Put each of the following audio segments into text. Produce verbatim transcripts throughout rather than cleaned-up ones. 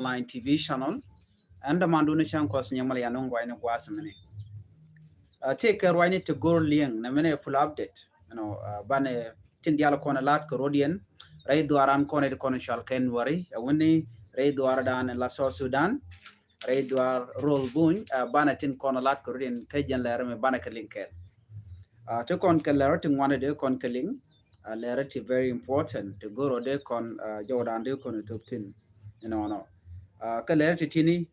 Online T V channel. Ɛn dämandu ni cäŋ kuɔth nyɛ mal yan nuŋ ruacni gua̱a̱th mini. Tëëkɛ ruacni ti go̱r liŋ nɛ mini full update. Ɛnɔ banɛ tin dial kɔn lat kɛ rodiɛn rɛy dhuaran kɔn ti kɔn cual kɛn wari ɛ wuni rɛy dhuaran dan la South Sudan. Rɛy dhuar rol buny banɛ tin kɔn lat kɛ rodiɛn kɛ jɛn lɛr mi banɛ kɛ liŋ kɛn. Ti kɔn kɛ lɛr ti ŋuan dee kɔn kɛ liŋ. Lɛr ti very important ti go̱r dee kɔn jɔwdan dee kɔn thop thin. Inɔnɔ kɛ lɛr ti tini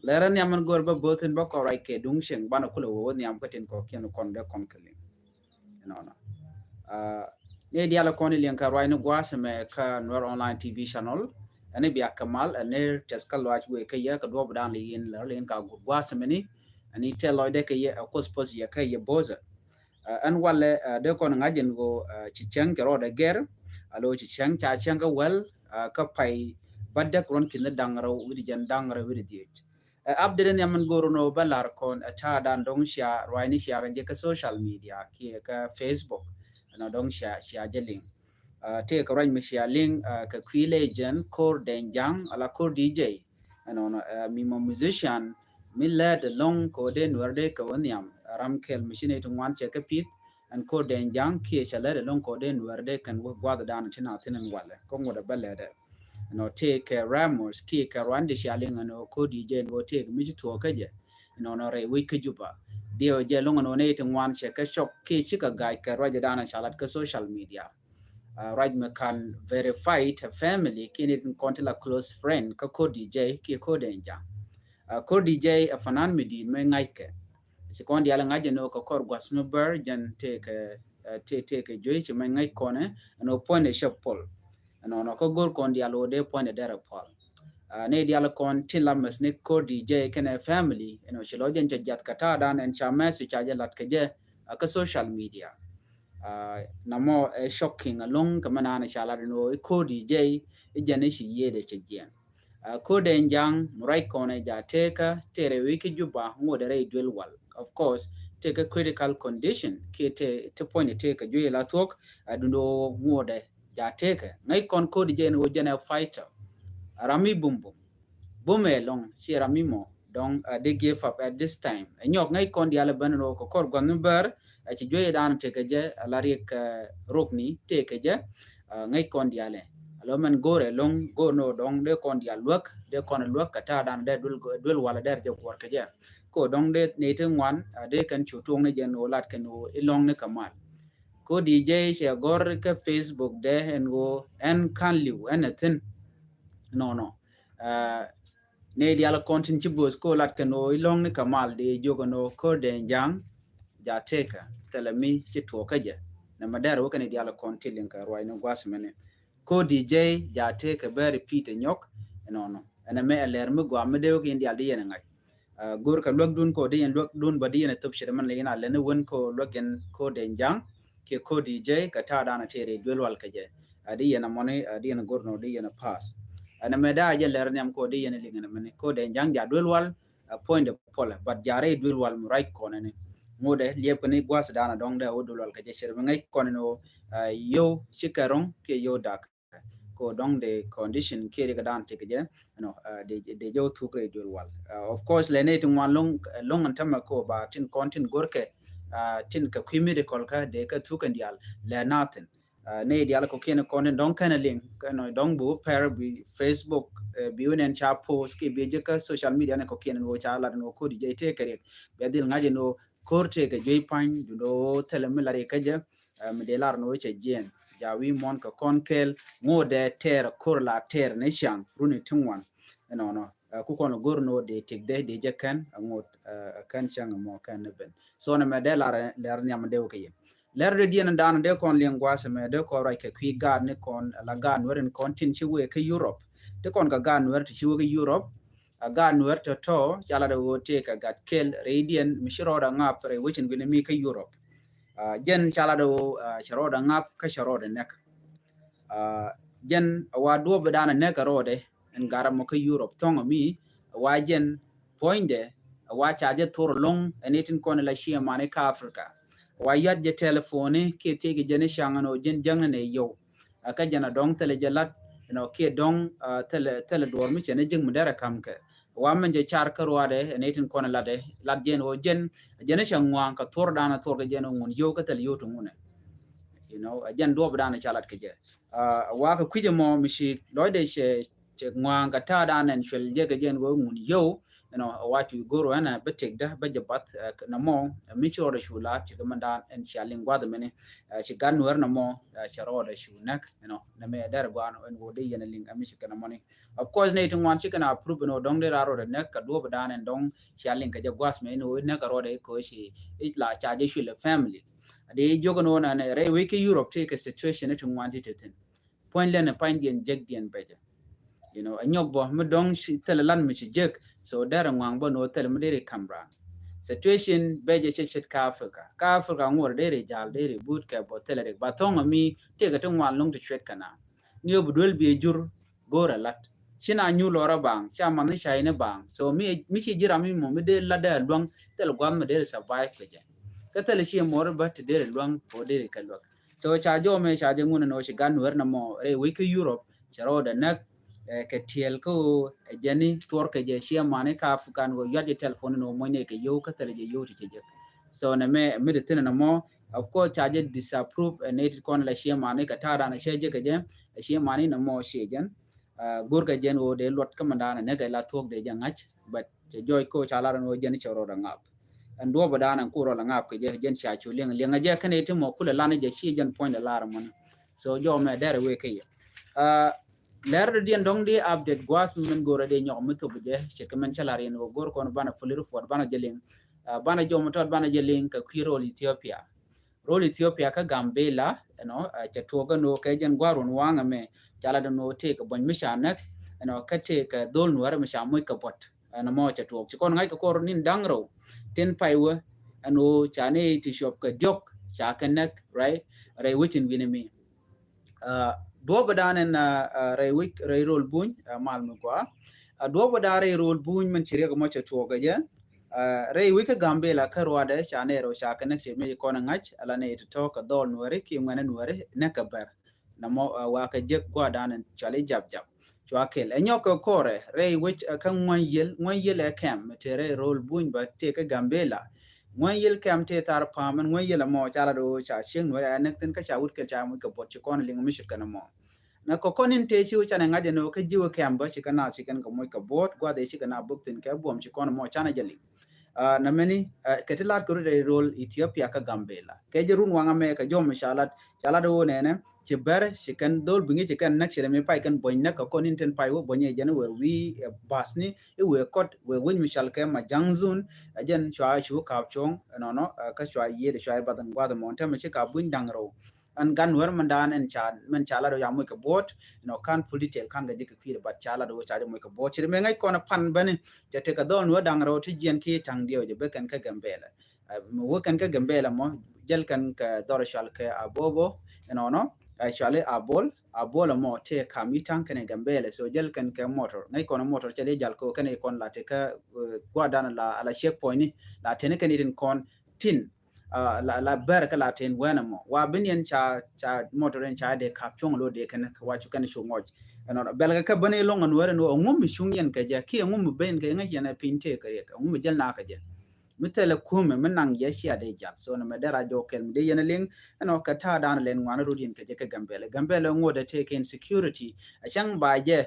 lɛr nhiam min go̱r bä bo̱thin bä kɔn ruac kɛ duŋ cieŋ banɛ kulɛ wä wä nhiam kä tin kɔkiɛn kɔn dee kɔn kɛ liŋ. Inɔnɔ ni dial kɔn i liŋ kɛ ruacni gua̱a̱th mɛ kä Nuer Online T V channel. Ɛn i bia kɛ mal ɛn ni tɛth kä luac wee kä yɛ kɛ duɔp dan li yin lɛr li yin ka gua̱a̱th mɛ ni. Ɛn i tɛ lɔcdɛ kɛ yɛ ɛ kuoth puɔth yɛ kä yɛ bo̱thɛ. Ɛn walɛ dee kɔn ŋa̱c ɛn ɣöö ci cäŋ kɛ rɔɔdɛ gɛr. Alo ci cäŋ ca cäŋ kä wäl kä pay bädäk ruɔ̱n ki̱n da̱ŋ rɛw wi̱cdɛ jɛn da̱ŋ rɛw wi̱cdɛ dhiec. Ɛ update ni amin go̱r ni wä bä lar kɔn ɛ ta̱a̱ dan dɔ̱ŋ cia ruacni cia kɛ jɛ kä social media kiɛ kä Facebook. Ɛnɔ dɔ̱ŋ cia cia jɛ liŋ. Tëëkɛ ruac mi cia liŋ kɛ kui̱ ley jɛn Ko̱r Dɛny Ja̱ŋ ala Ko̱r D J. Ɛnɔnɔ mi mɔ musician mi lɛɛt ɛlɔ̱ŋ kɛ wä dee nuɛr dee kɛ wä nhiam ram kɛl mi ci nɛy ti ŋuan cɛ kä pith. Ɛn Ko̱r Dɛny Ja̱ŋ kiɛ cɛ lɛɛt ɛlɔ̱ŋ kɛ wä dee nuɛr dee kɛn wä gua̱th dan ti na thin ɛn walɛ kä ŋuɔ̱t ɛ bä lɛɛt ɛ. Ɛnɔ tëëkɛ Ramos kiɛ kɛ ruacni cia liŋ ɛn ɣöö Ko̱r D J ɛn ɣöö tëëkɛ mi ci tuɔɔk kä jɛ. Ɛnɔnɔ rɛy wec kä Juba. Diɛw jɛ loŋ ɛn ɣöö nɛy ti ŋuan cɛ kä cɔk kiɛ cikɛ ga̱a̱c kɛ ruacdan ɛ ca lat kä social media. Ruac mi kan verify tɛ family kiɛ nɛy ti kɔn ti la close friend kä Ko̱r D J kiɛ Ko̱r Dɛny Ja̱ŋ. Ko̱r D J ɛ fanan mi di̱i̱t mi ŋa̱ckɛ. Ci kɔn dial ŋa̱c ɛn ɣöö kɛ kɔr gua̱th mi bär jɛn tëëkɛ tëëkɛ juey ci mɛn ŋäc kɔnɛ ɛn ɣöö puɔ̱nydɛ cɛ puɔl. Ɛnɔnɔ kä go̱r kɔn dial ɣöö dee puɔ̱nydɛ derɛ puɔl. Ni dial kɔn tin la mɛth ni Ko̱r D J kɛnɛ family ɛn ɣöö ci lɔ jɛn cɛ jiath kɛ ta̱a̱ dan ɛn ca mɛth ca jɛ lat kɛ jɛ kä social media. Namɔ ɛ shocking ɛlɔ̱ŋ kɛ mɛ naan ca lat ɛn ɣöö i̱ Ko̱r D J i̱ jɛn i̱ ci yiëëdɛ cɛ jiɛn. Ko̱r Dɛny Ja̱ŋ mi ruac kɔnɛ ja tekä tëë rɛy wec kä Juba ŋuɔ̱t rɛy duel wal. Of course tëë kä critical condition kiɛ tëë ti puɔ̱ny tëë kä juey la thuɔ̱k. Dundo ŋuɔ̱t ja tekä ŋäc kɔn Ko̱r D J ni wä jɛn ɛ fighter. Ram mi bum bum bum ɛ lɔŋ ci ram mi mɔ dɔŋ. Di give up at this time ɛ nyɔk ŋäc kɔn dial ɛ ben ni wä kɛ kɔr gua̱n ni bär. Ɛ ci juey dan tëë kä jɛ ɛ la riɛk rukni tëë kä jɛ. Ŋäc kɔn dial ɛ alo mɛn go̱r ɛ loŋ go̱r ni wä dɔŋ dee kɔn dial luäk dee kɔn luäk kɛ ta̱a̱ dan dee duel walɛ dee rɛ jɛ guɔr kä jɛ. Ko dɔŋ dee nɛy ti ŋuan dee kɛn cu tuɔŋ ni jɛ ni wä lat kɛn wä i̱ lɔŋ ni kɛ mal. Ko̱r D J cɛ gɔr kä Facebook dee ɛn wä ɛn kan liw ɛn ɛ thin. Nɔnɔ nɛy dial kɔn tin ci bo̱th ko lat kɛn ɣöö i̱ lɔ̱ŋni kɛ mal dee jiök ɛn ɣöö Ko̱r Dɛny Ja̱ŋ ja tekä thilɛ mi ci tuɔɔk kä jɛ. Nɛ mɛ dɛr wä kɛn i̱ dial kɔn ti liŋ kɛ ruacni gua̱th mɛni Ko̱r D J ja tekä bɛ repeat ɛ nyɔk. Ɛnɔnɔ ɛn ɛmɛ ɛ lɛr mi gɔaa mi dee wä kɛ in dial di yɛn ɛ ŋa̱c. Go̱r kɛ luäkdun kɛ wä di yɛn luäkdun bä di yɛn ɛ thop ce̱t mɛn lɛ in a lɛni wen kɛ wä luäk yɛn Ko̱r Dɛny Ja̱ŋ kiɛ Ko̱r D J kɛ ta̱a̱ dan a tëë rɛy duel wal kɛ jɛ. A di yɛn a mɔni a di yɛn a go̱r nɔ di yɛn a pass. Ɛn ɛmɛ daa jɛ lɛr nhiam kɛ wä di yɛn a liŋ ɛn ɛmɛni Ko̱r Dɛny Ja̱ŋ ja duel wal. A puɔ̱nydɛ puɔlɛ but ja rɛy duel wal mi ruac kɔnɛ ni ŋuɔ̱tdɛ liɛp kɛ ni gua̱th dan a dɔŋ dɛ wä duel wal kɛ jɛ ce̱t mi ŋäc kɔnɛ ni wä. Yio̱w cikɛ ro̱ŋ kiɛ yio̱w dak. Ko dɔŋ de condition kiɛ ri kɛ dan tekɛ jɛ. Ɛnɔ de jɛ wä thuk rɛy duel wal. Of course lɛ nɛy ti ŋuan loŋ loŋ ɛn tämɛ ko ba tin kɔn tin go̱rkɛ tin kɛ kui̱ medical kä de kɛ thuk kɛn dial lɛ nothing. Nɛy dial kɔkiɛn kɔn tin dɔŋ kɛn a liŋ kɛn dɔŋ bi wä pɛr bi Facebook bi wä nɛn ca post kiɛ bi jɛ kä social media ni kɔkiɛn ni wä ca lat ni wä Ko̱r D J tekɛ riɛk. Bia dhil ŋa̱c ni wä Ko̱r tekɛ juey pany dundo thilɛ mi lat riɛk kä jɛ. Mi dee lar ni wä cɛ jiɛn ja wi̱i̱ muɔ̱n kɛ kɔn kɛɛl ŋot dee tɛɛr Ko̱r la tɛɛr ni caŋ runi ti ŋuan. Ɛnɔnɔ ku kɔn go̱r ni wä dee tik dee dee jɛ kɛn a ŋot kɛn caŋ mɔ kɛn ni ben. So ni mɛ dee lar lɛr nhiam dee wä kɛ yɛ. Lɛr dee diɛn dan dee kɔn liɛŋ gua̱a̱th mɛ dee kɔn ruac kɛ kui̱ gaat ni kɔn la gaat nuɛr in kɔn tin ci wee kä Europe. Ti kɔn kɛ gaat nuɛr ti ci wee kä Europe. A gaat nuɛr tɔ̱tɔ̱ ca lat ɛ ɣöö tëë kɛ gat kɛl rɛydiɛn mi ci rɔɔdɛ ŋa̱p rɛy wecin guini mi kä Europe. Jɛn ca lat ɛ ɣöö cɛ rɔɔdɛ ŋa̱p kä cɛ rɔɔdɛ nɛk. Jɛn a wa duɔ̱ɔ̱p bi daanɛ nɛk kɛ rɔɔdɛ ɛn gat ɛmɔ kä Europe thɔ̱ŋ ɛmi a wa jɛn puɔ̱nydɛ a wa ca jɛ thor lo̱ŋ ɛn itin kɔn ila ciɛ mani kä Africa. A wa yuat jɛ tɛlɛfoni kiɛ thiec kɛ jɛn i̱ caŋ ɛn ɣöö jɛn jäŋni nɛ yio̱w. A kä jɛn a dɔ̱ŋ thilɛ jɛ lat you know, kiɛ dɔ̱ŋ thilɛ, thilɛ duɔ̱ɔ̱r mi cɛ ni ji̱k mi derɛ ka̱m kɛ. Wa min jɛ car kä ruaadɛ ɛ nɛy tin kɔn latdɛ, lat jɛn ɣöö jɛn jɛn cɛ ŋua̱a̱ŋ kɛ thuɔ̱r da̱a̱n thuɔ̱r kɛ jɛn ɣöö ŋun yio̱w kä thil yio̱w ti ŋunɛ. You know, ɛ jɛn duɔ̱ɔ̱p da̱a̱n ca lat kɛ jɛ. Wa kɛ kui̱c ɛmɔ mi ci lɔcdɛ cɛ, cɛ ŋua̱a̱ŋ kɛ ta̱a̱ da̱a̱n ɛn cuɛl jɛ kɛ jɛn ɣöö ŋun yio̱w. You know, wa cu go̱r wɛn ɛ bä tëkdä bä jɛ bath nɔmɔ mi ci rɔɔdɛ cu la̱a̱t ci kɛ mɛn da̱a̱n ɛn cia liŋ gua̱th mɛni. Ci gat nuɛr nɔmɔ cɛ rɔɔdɛ cu näk, you know, nɛ mɛ dɛr gua̱a̱n ɛn wä dee yɛn liŋ ɛ mi ci kɛ nɔmɔni. Of course nɛ ti ŋuan ci kɛn a prove ni wä dɔŋ dee ra rɔɔdɛ näk kɛ duɔ̱p da̱a̱n ɛn dɔŋ cia liŋ kɛ jɛ gua̱th mɛni wä näk kɛ rɔɔdɛ kɛ ci i̱ la ca jɛ cuil family. Dee jiök ni wä nɛ rɛy wec kä Europe ti kɛ situation ti ŋuan ti te thin. Puɔ̱ny lɛn ɛ pa̱nydiɛn jekdiɛn bɛcɛ. You know, ɛ nyɔk bɔ mi dɔ̱ŋ thilɛ lan mi ci jek. So derɛ ŋuaŋ bä ni wä thilɛ mi deri ka̱m raan. Situation bɛcɛ cɛ ce̱t kä Africa. Kä Africa ŋuɔr deri jal deri but kɛ bɔ thilɛ rik ba thɔ̱ŋ ami tëëkɛ ti ŋuan lo̱ŋ ti cuet kɛ na. Ni wä bi duel bi jur go̱rɛ lat. Ci na nyu lɔrä baŋ ca man ni ca ini baŋ. So mi, mi ci ji̱ ram mi mɔ mi dee lat dee luäŋ thilɛ gua̱th mi deri survive kɛ jɛ. Kä thilɛ ci mɔri bä ti deri luäŋ ko deri kɛ luäk. So ca jɔmɛ ca jɛ ŋun ɛn ɣöö ci gan nuɛr nɔmɔ rɛy wec kä Europe cɛ rɔɔdɛ näk kɛ tiɛɛl kä ɣöö ɛ jɛni thuɔr kɛ jɛ ciɛ mani ka African ɣöö yuat jɛ telephone ɛn ɣöö muɔ̱ny nɛ kɛ yio̱w kä thilɛ jɛ yio̱w ti cɛ jek. So nɛ mɛ mi di thin ɛn ɛmɔ, of course ca jɛ disapprove ɛ nɛ ti kɔn la ciɛ mani kɛ ta̱a̱ dan ɛ cɛ jek kɛ jɛ ɛ ciɛ mani nɔmɔ ciɛ jɛn. Go̱rkɛ jɛn ɣöö dee luɔt kä mɛn da̱a̱n ɛ näk ɛ la thuɔ̱k dee jɛ ŋa̱c, but cɛ jɔɔc kä ɣöö ca lar ɛn ɣöö jɛn cɛ rɔɔdɛ ŋa̱p. Ɛn duɔ̱ɔ̱p da̱a̱n ɛn kur rɔ la ŋa̱p kɛ jɛ jɛn cia cu liŋ liŋ ɛ jɛ kɛn iti mɔ kulɛ lan ɛ jɛ ci jɛn puɔ̱ny dɛ lar ɛmɔni. So jɔɔmɛ dɛrɛ wee kä yɛ. Lɛr dɔ̱diɛn dɔ̱ŋ di update gua̱a̱th mi min go̱rɛ di nyɔk mi thop jɛ ci kɛ min cä lar yɛn wä go̱r kɔn banɛ full report banɛ jɛ liŋ. Banɛ jɔɔmɛ tɔt banɛ jɛ liŋ kɛ kui̱ ro̱l Ethiopia. Ro̱l Ethiopia kä Gambela, you know, cɛ tuɔɔk kä no̱o̱ kɛ jɛn gua̱a̱r wun waŋɛ mɛ ca la dɛ no̱o̱ tëëkɛ buɔ̱ny mi ca näk, you know, kä tëëkɛ dhol nuäärä mi ca moc kɛ buɔ̱t. Ɛn ɛmɔ cɛ tuɔɔk ci kɔn ŋa̱c kɛ kɔr ni̱n da̱ŋ rɛw tin pay wä ɛn ɣöö ca ni ti cuɔp kɛ diɔ̱k ca kɛ näk, right? Rɛy wecin wi̱ni mi duɔ̱ɔ̱p dan ɛn rɛy wec rɛy ro̱l buny mal mi gɔaa. Duɔ̱ɔ̱p dan rɛy ro̱l buny min ci riɛk ɛmɔ cɛ tuɔɔk kɛ jɛ. Rɛy wec kä Gambela kä ruadɛ ca ni rɛw ca kɛ näk ci mi kɔn ŋa̱c ala ni ti tɔ̱ kɛ dhɔl nuäri ki ŋuɛnɛ nuäri näk kɛ bɛr. Nɔmɔ wa kɛ jek gua̱a̱r dan ɛn cuali jap jap. Cua kɛl ɛ nyɔk kɛ kɔrɛ rɛy wec kä ŋuany yel, ŋuany yel ɛ kɛm mi te rɛy ro̱l buny bä te kä Gambela. Ŋuany yel kɛm te thar pa̱a̱m ɛn ŋuany yel ɛmɔ ca lat ɣöö ca cieŋ nuɛr ɛ näk thin kä ca wut kɛl ca moc kɛ buɔt ci kɔn liŋ mi cit kɛn ɛmɔ. Nɛ kɛ kɔn in te ci wä canɛ ŋa̱c ɛn ɣöö kä ji̱ wä kɛm bä ci kɛ na ci kɛn kɛ moc kɛ buɔt gua̱th ɛ ci kɛ na bök thin kɛ buɔm ci kɔn ɛmɔ canɛ jɛ liŋ. Nɛ mɛni kɛ ti lat kɛ rut ɛ ro̱l Ethiopia kä Gambela kɛ jɛ run waŋ amɛ kɛ jɔm ca lat ca lat ɣöö nɛnɛ ci bɛr ci kɛn dhol bi ŋi̱c ci kɛn näk ci rɛ mi pay kɛn buɔ̱ny näk kɛ kɔn in tin pay wä buɔ̱ny ɛ jɛn wee wi̱i̱ bathni i̱ wee kɔt wee wec mi cal kɛ ma jaŋ zun. Ɛ jɛn cua cu kaap cuɔ̱ŋ ɛnɔnɔ kä cua yiëëd cua i̱ bath ɛn gua̱th ɛmɔ ɛn tɛmɛ ci kaap buny da̱ŋ rɛw. Ɛn gan nuɛr mɛn daan ɛn ca mɛn ca lat ɣöö ca moc kɛ buɔ̱t. Ɛnɔ kan pul detail kan kɛ jɛ kɛ kui̱dɛ but ca lat ɣöö ca jɛ moc kɛ buɔ̱t ci rɛ mi ŋäc kɔn ɛ pan bäni. Cɛ tekɛ dhɔl nuɛr da̱ŋ rɛw ti jiɛn ki ta̱ŋ diɛw jɛ bek kɛn kä Gambela. Mi wä kɛn kä Gambela mɔ jäl kɛn kɛ dhɔr cual kɛ Abobo ɛnɔnɔ. Cuali Abol, Abol ɛmɔ tëë kam i̱ ta̱ŋ kɛn ɛ Gambela so jäl kɛn kɛ motor ŋäc kɔn motor cɛ li jal kɛ wä kɛn i̱ kɔn la ti kä gua̱dan la ala check point ni la teni kɛn i̱ tin kɔn tin. La bɛr kä la tin wɛn ɛmɔ wa bin yɛn ca ca motor in ca dee kap cuŋ lo dee kɛn kɛ wa cu kɛn cu ŋɔc. Ɛnɔnɔ bɛl kɛ kä bäni lɔŋ ɛn wɛr ɛn wä ɛŋu mi cuŋ yɛn kɛ jɛ ki ɛŋu mi ben kɛ ŋäc yɛn ɛ piny tëë kɛ riɛk ɛŋu mi jäl na kɛ jɛ. Mi thilɛ kumɛ mi naŋ yɛ cia dee jal so nɛ mɛ dee ra jɔk kɛl mi dee yɛn liŋ. Ɛnɔ kɛ ta̱a̱ da̱a̱n lɛn ŋuan rut yɛn kɛ jɛ kɛ Gambela Gambela ŋuɔt dee tëë kɛ insecurity. A cäŋ ba jɛ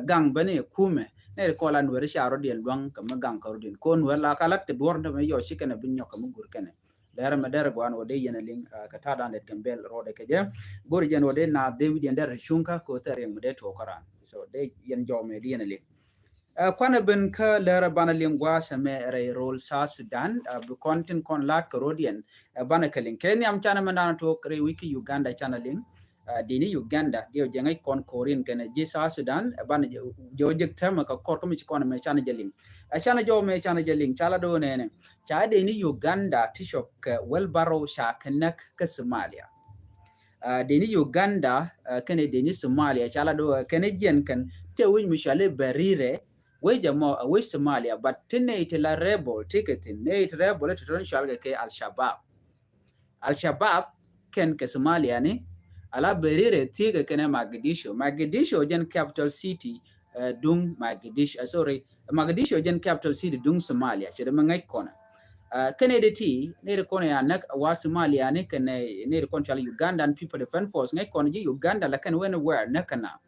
gaŋ bäni kumɛ nɛ ri kɔla nuɛri ca rut yɛn luaŋ kɛ mi gaŋ kɛ rut yɛn ko nuɛr la ka lat kɛ duɔr nɛ mɛ yɔ ci kɛnɛ bi nyɔk kɛ mi gur kɛnɛ. Lɛr mɛ dɛr guan wä dee yɛn liŋ kɛ ta̱a̱ da̱a̱n lɛt Gambela rɔɔdɛ kɛ jɛ. Gor jɛn wä dee na dee wi̱diɛn dɛr cuŋ ka ko thɛr yɛn mi dee tuɔk kä raan so dee yɛn jɔk mɛ dee yɛn liŋ. Ɛ kuanɛ ben kä lɛrɛ banɛ liŋ gua̱a̱th ɛmɛ rɛy ro̱l South Sudan. Ɛ bi kɔn tin kɔn la̱t kɛ ro̱diɛn ɛ banɛ kɛ liŋ kɛ nhiam canɛ mɛn da̱a̱n tuɔɔk rɛy wi̱c kä Uganda canɛ liŋ. Ɛ dini Uganda diɛw jɛ ŋäc kɔn korin kɛnɛ ji̱ South Sudan ɛ banɛ jɛ wä jek tɛmɛ kɛ kɔr kä mi ci kɔn ɛmɛ canɛ jɛ liŋ. Ɛ canɛ jɔw mɛ canɛ jɛ liŋ ca la do̱o̱ nɛnɛ ca dini Uganda ti cɔk kɛ wheelbarrow ca kɛ näk kä Somalia. Deni Uganda kɛnɛ deni Somalia ca la do kɛnɛ jiɛn kɛn te wec mi cɔali Berire wec ɛmɔ a wec Somalia but ti nɛy ti la rebel ti kɛ thin nɛy ti rebel ti tɔn cɔal kɛ kɛ Al Shabab. Al Shabab kɛn kɛ Somalia ni Ala Berire thiekɛ kɛnɛ Mogadishu. Mogadishu jɛn capital city, eh, duŋ Mogadishu, eh, sorry, Mogadishu jɛn capital city duŋ Somalia, ce̱t mi ŋäc kɔnɛ. Eh, kɛnɛ di ti, nɛy ti kɔn ya näk wa Somalia ni kɛnɛ nɛy ti kɔn cɔal Ugandan People Defense Force, ŋäc kɔnɛ ji̱ Uganda la kɛn wen where näk kɛn a.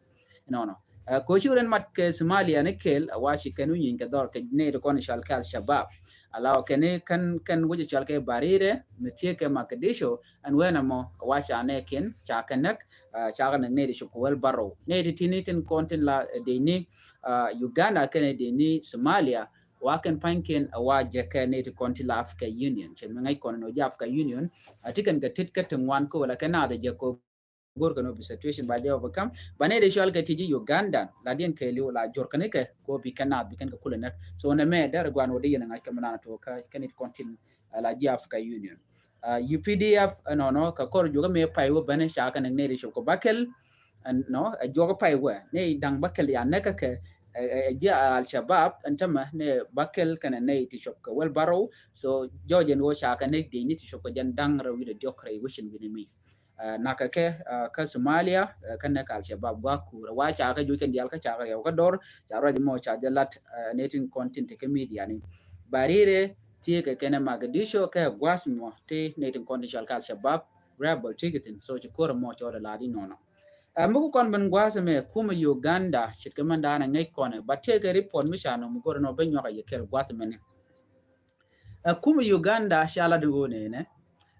Nɔnɔ. Eh, ko ci ren mat kɛ Somalia ni kɛl, a wa ci kɛn wi̱ny kɛ dhɔr kɛ nɛy ti kɔn cɔal kɛ Al-Shabaab. Ala wä kɛn kɛn, kɛn wec cɔal kɛ Barire, mi thiekɛ Mogadishu, ɛn wen ɛmɔ, a wa ca nɛ kɛn, ca kɛ näk, eh, ca kɛ näk nɛy ti cop kɛ wheelbarrow. Nɛy ti ti ni tin kɔn tin la, eh, dee ni, eh, Uganda kɛnɛ dee ni Somalia, wa kɛn pa̱ny kɛn, a wa jɛ kɛ nɛy ti kɔn ti la Africa Union. Ce̱t mi ŋäc kɔn nɔ ji̱ Africa Union, a ti kɛn kɛ tit kä ti ŋuan ko la kɛ naath jɛ ko go̱r kɛ nɔ bi situation ba dee overcome. Ba nɛy dee cɔal kɛ ti ji̱ Ugandan, la diɛn kɛ liw la jor kɛn kɛ, ko bi kɛn naath bi kɛn kɛ kulɛ näk. So nɛ mɛ, dee rɛ guan wä dee yɛn ŋa̱c kɛ mi naan tuɔ kä, kɛn it kɔn tin, eh, la ji̱ Africa Union. Eh, U P D F, eh, nɔnɔ, kɛ kɔr juɔkä mɛ pay wä bänɛ ca kɛ näk nɛy dee cop kɛ bäkɛl, ɛn, nɔ, ɛ juɔkä pay wä, nɛy da̱ŋ bäkɛl ya näk kɛ, eh, eh, ji̱ Al-Shabaab, ɛn tämɛ, nɛ bäkɛl kɛnɛ nɛy ti cop kɛ wheelbarrow. So, jɔɔc ɛn wä ca kɛ näk dee ni ti cop kɛ jɛn da̱ŋ rɛw wi̱dɛ diɔk rɛy wecin wi̱ni mi. Eh, nakä kɛ, eh, kä Somalia, eh, kä näk Al-Shabaab gua̱a̱k kuur. Wa ca kɛ juɔc kɛn diaal kä ca kɛ riɛw kä dɔr, ca ruac mɔ ca jɛ lat, eh, nɛy tin kɔn tin te kä media ni. Barire, thiekɛ kɛnɛ Mogadishu kɛ gua̱a̱th mɔ ti nɛy tin kɔn tin cɔal kɛ Al-Shabaab rebel ti kɛ thi̱n. So ci ko̱r mɔ cɔɔdɛ lat inɔnɔ. Eh, mi ku kɔn ben gua̱a̱th mɛ kumɛ Uganda, ce̱tkɛ mɛn da̱a̱n ɛ ŋäc kɔnɛ, ba tëëkɛ report mi ca nɔ mi go̱r nɔ ben nyuak a yɛ kɛl gua̱a̱th mɛni. Eh, kumɛ Uganda ca lat in ɣöö nɛnɛ,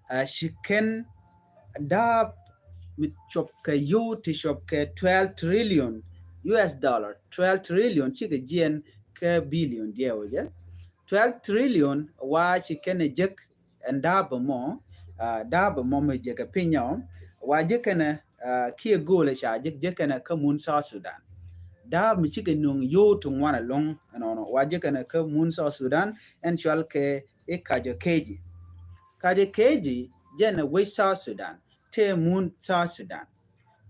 eh, ci kɛn da̱a̱p mi cop kɛ yio̱w ti cop kɛ twelve trillion U S dollar, twelve trillion cikɛ jiɛn kä billion diɛw jɛ. Twelve trillion wa ci kɛn ɛ jek ɛn da̱a̱p mɔ, ah, da̱a̱p mɔ mi jek ɛ piny ɔ, wa jek kɛn ɛ, ah, kiɛ go̱o̱l ɛ ca jek, jek kɛn ɛ kä mun South Sudan. Da̱a̱p mi cikɛ nuŋ yio̱w ti ŋuan ɛlɔ̱ŋ, ɛnɔnɔ, wa jek kɛn ɛ kä mun South Sudan, ɛn cɔal kɛ i̱ Kajo Keji. Kajo Keji jɛn ɛ wec South Sudan, tëë mun South Sudan.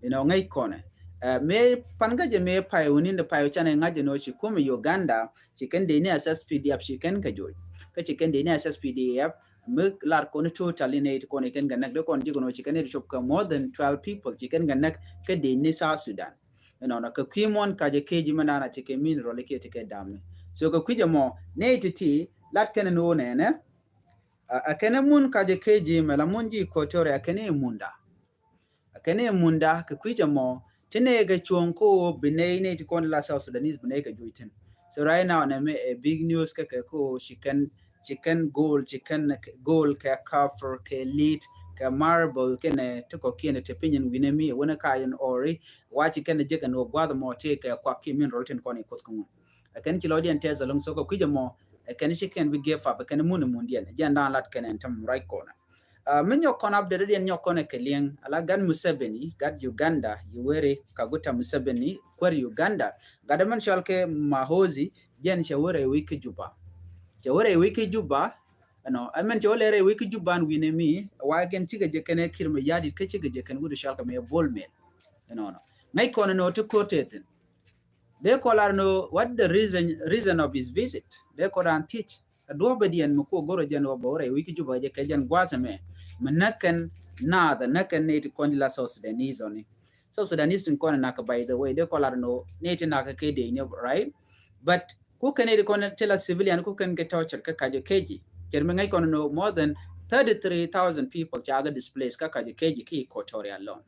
Inɔ ŋäc kɔnɛ. Eh, mëë pan kä jɛ mëë pay wä ni̱n dee pay wä canɛ ŋa̱c jɛ nɔ ci kumɛ Uganda, ci kɛn dee ni S S P D F ci kɛn kɛ joc. Kä ci kɛn dee ni S S P D F, mi lar kɔn totally nɛy ti kɔn kɛn kɛ näk dee kɔn ji̱ kɔn ci kɛn dee cop kɛ more than twelve people ci kɛn kɛ näk kä dee ni South Sudan. Inɔnɔ kɛ kui̱ muɔ̱n Kajo Keji mɛ nana ti kɛ mineral kiɛ ti kɛ da̱a̱m ni. So kɛ kui̱ jɛ mɔ, nɛy ti ti, lat kɛn ni wä nɛnɛ, a, a kɛn mun Kajo Keji mɛ la mun ji̱ Equatoria kɛn munda. A kɛn munda kɛ kui̱ jɛ mɔ, ti nɛy kɛ cuɔ̱ŋ ko bi nɛy nɛy ti kɔn la South Sudanese bi nɛy kɛ juɔc thi̱n. So right now nɛ mɛ ɛ big news kɛ kɛ ko ci kɛn, ci kɛn gold, ci kɛn gold kɛ copper kɛ lead kɛ marble kɛnɛ ti kɔ kiɛn ti piny in wi̱nɛ mi wänɛ ka in ori, wa ci kɛn jek ɛn wä gua̱th mɔ ti kɛ kuak kiɛ mineral tin kɔn i kuoth kä ŋun. Ɛ kɛn ci lɔcdiɛn tɛth ɛlɔ̱ŋ, so kɛ kui̱c ɛmɔ, ɛ kɛn ci kɛn bi give up, ɛ kɛn mun ɛ mundiɛn, ɛ jɛn da̱a̱n lat kɛn ɛn täm ruac kɔnɛ. Ah, mi nyɔk kɔn update diɛn nyɔk kɔn ɛ kɛ liɛŋ, ala gat Museveni, gat Uganda, Yoweri Kaguta Museveni, kuäär Uganda, gat ɛmɛn cɔal kɛ Muhoozi, jɛn cɛ wä rɛy wec kä Juba. Cɛ wä rɛy wec kä Juba, ɛnɔ, ɛmɛn cɛ wä lɛ rɛy wec kä Juba ɛn wi̱nɛ mi, wa kɛn cikɛ jɛ kɛn ɛ Kiir Mayardit kä cikɛ jɛ kɛn wut cɔal kɛ mɛ Bol Mel. Ɛnɔnɔ. Ŋäc kɔn ɛnɔ ti ko̱r tëë thi̱n. Dee kɔ lar ni what the reason, reason of his visit. Dee kɔ ran thiec. A duɔ̱ɔ̱p bɛ diɛn mi kuɔ go̱rɔ jɛn wä bɛ wä rɛy wec kä Juba jɛ kɛ jɛn gua̱a̱th ɛmɛ. Mi näk kɛn naath, näk kɛn nɛy ti kɔn di la South Sudanese ɔni. South Sudanese tin kɔn nak, by the way, dee kɔ lar ni nɛy ti nak kɛ dee ni, right? But ku kɛn nɛy ti kɔn ti la civilian ku kɛn kɛ torture kä Kajo Keji. Cɛr mi ŋäc kɔn ni more than thirty-three thousand people ca kɛ displace kä Kajo Keji ki Equatoria alone.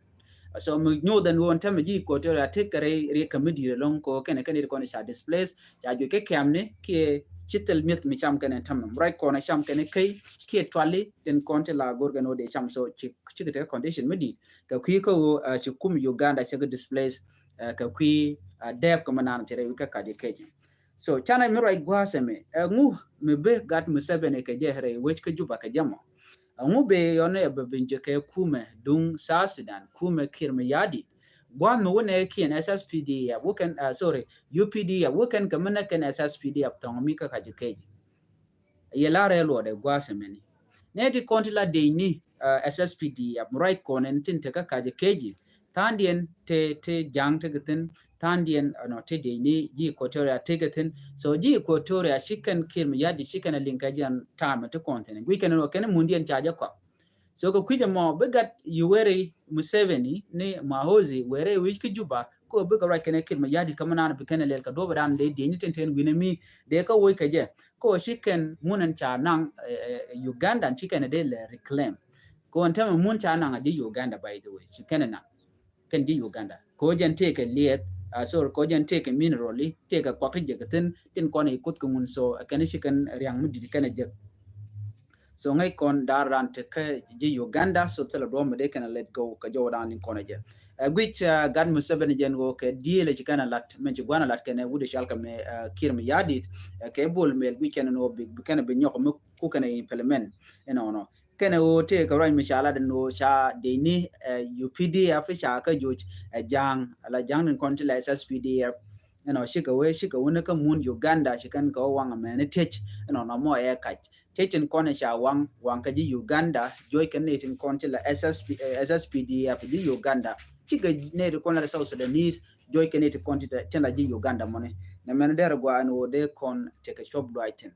So mi nyuuth ɛn ɣöö ɛn tämɛ ji̱ Equatoria tekɛ rɛy riɛk kɛ mi di̱i̱t ɛlɔ̱ŋ kɛ ɣöö kɛnɛ kɛn i̱ ti kɔn ca displace, ca juɔc kä kɛ̈mni kiɛ ci thil mi̱eth mi cam kɛn ɛn tämɛ. Ruac kɔn ɛ cam kɛn ɛ käc kiɛ tuali tin kɔn ti la go̱r kɛn ɣöö dee cam, so ci, cikɛ tekɛ condition mi di̱i̱t. Kɛ kui̱ kä ɣöö, ah, ci kum Uganda cɛ kɛ displace, ah, kɛ kui̱, ah, dɛɛp kɛ mi naan ti rɛy wi̱c kä Kajo Keji. So canɛ mi ruac gua̱a̱th ɛmɛ, ɛŋu mi bi gat Museveni kɛ jɛ rɛy wec kä Juba kɛ jɛ mɔ? Ɛŋu bɛ yɔn ɛ bɛ ben jɛ kɛ kumɛ duŋ South Sudan, kumɛ Kiir Mayardit? Gua̱a̱th mi wä nɛ kiɛn S S P D F, wä kɛn, ah, sorry, U P D F, wä kɛn kɛ mi nɛ kɛn S S P D F thɔŋ mi kä Kajo Keji. Yɛ la rɛl wä dɛ gua̱a̱th ɛmɛni. Nɛ ti kɔn ti la dee ni, ah, S S P D F, ruac kɔn ɛn tin te kä Kajo Keji. Tha̱a̱ŋdiɛn te, te ja̱a̱ŋ tekɛ thi̱n, tha̱a̱ŋdiɛn, ɛnɔ, te dee ni ji̱ Equatoria tekɛ thi̱n. So ji̱ Equatoria ci kɛn Kiir Mayardit ci kɛn a liŋ kɛ jɛn ta̱a̱mɛ ti kɔn thi̱n. Guic kɛn ɛnɔ kɛn mundiɛn ca jɛ kɔak. So kɛ kui̱c ɛmɔ bi gat Yoweri Museveni ni Muhoozi wëë rɛy wec kä Juba, kɛ ɣöö bikɛ ruac kɛnɛ Kiir Mayardit kä mi naan bi kɛnɛ lɛl kɛ duɔ̱ɔ̱p dan dee dieny ni tɛn tɛn wi̱nɛ mi dee kä woc kɛ jɛ. Kɛ ɣöö ci kɛn mun ɛn ca naŋ, eh, eh, Uganda ci kɛn dee lɛ reclaim. Kɛ ɣöö ɛn tämɛ mun ca naŋ a ji̱ Uganda, by the way, ci kɛn naŋ kɛn ji̱ Uganda. Kɛ ɣöö jɛn tëëkɛ liɛth, ah, sorry, kɛ ɣöö jɛn tëëkɛ mineral, tëëkɛ kuak ti jek thi̱n, tin kɔn i̱ kuoth kɛ ŋun, so, eh, kɛn ci kɛn ria̱ŋ mi di̱t kɛn jek. So ŋäc kɔn daar ran te kä ji̱ Uganda, so thilɛ duɔ̱ɔ̱p mi dee kɛn let go kɛ jɔw dan liŋ kɔn jɛ. Eh, guic, eh, gat Museveni jɛn ɣöö kɛ deal ci kɛn lat, min ci gua̱n lat kɛnɛ wut i̱ cal kɛ mɛ, eh, Kiir Mayardit, eh, kɛ Bol Mel guic kɛn ni ɣöö bi, bi kɛn bi nyɔk mi ku kɛn implement. Inɔnɔ. Kɛnɛ ɣöö tëëkɛ ruac mi ca lat ɛn ɣöö ca dee ni, eh, U P D F ca kä joc, eh, Ja̱a̱ŋ, ala Ja̱a̱ŋ ni kɔn ti la S S P D F. Ɛnɔ cikɛ wee, cikɛ wee ni kä mun Uganda, ci kɛn kɛ wee waŋ amɛni tëc, ɛnɔ nɔmɔ ɛ kac. Tëc tin kɔn ca waŋ, waŋ kä ji̱ Uganda, joc kɛ ni tin kɔn ti la S S P, eh, S S P D F ji̱ Uganda. Cikɛ ni tin kɔn la South Sudanese, joc kɛ ni tin kɔn ti, tin la ji̱ Uganda mɔni. Nɛ mɛn dɛr gua ɛn ɣöö dee kɔn tekɛ cuɔp duac thi̱n.